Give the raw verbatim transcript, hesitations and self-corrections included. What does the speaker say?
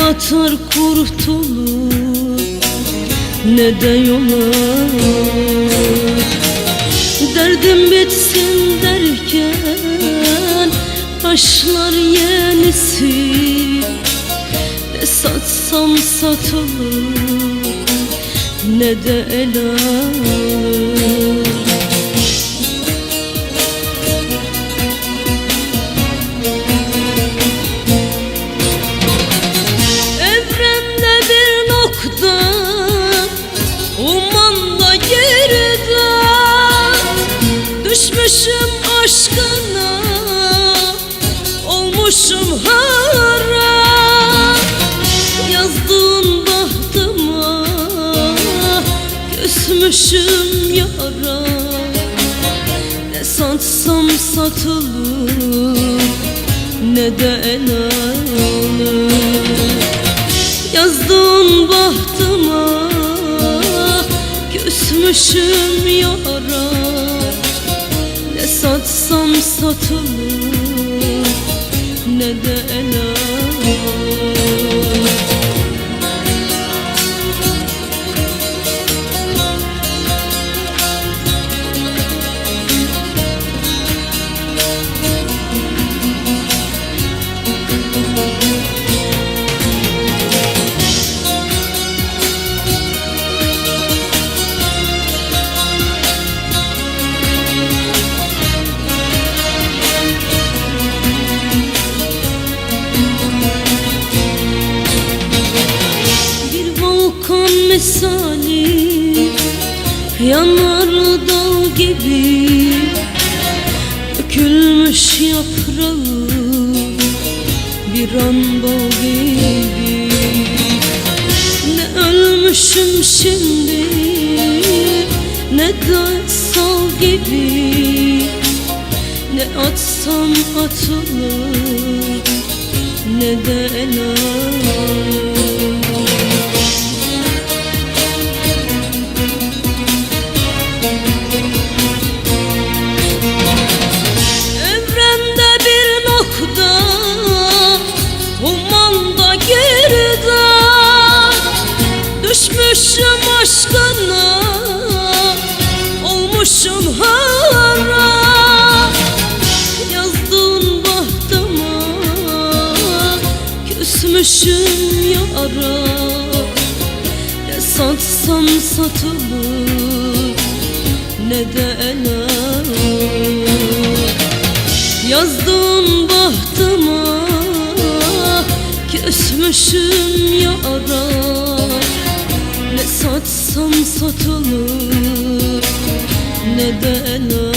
Atar kurtulur ne de yol alır. Derdim bitsin derken başlar yenisi. Ne satsam satılır, ne de el alır. Evrende bir nokta, umanda geride. Düşmüşüm aşkına, olmuşum hara. Yazdığın bahtıma küsmüşüm yara. Ne satsam satılır, ne de el alır. Yazdığın bahtıma küsmüşüm yara. Ne satsam satılır, ne de el alır. Bir volkan misali yanar dal gibi, dökülmüş yaprağı bir an bal gibi. Ne ölmüşüm şimdi, ne de sal gibi. Ne atsam atılır, ne de el alır. Evrende bir nokta, umanda geride. Düşmüşüm aşkına, olmuşum hara. Yazdığın bahtıma küsmüşüm yara. Ne satsam satılır, ne de el alır. Yazdığın bahtıma küsmüşüm yara. Ne satsam satılır, ne de el alır.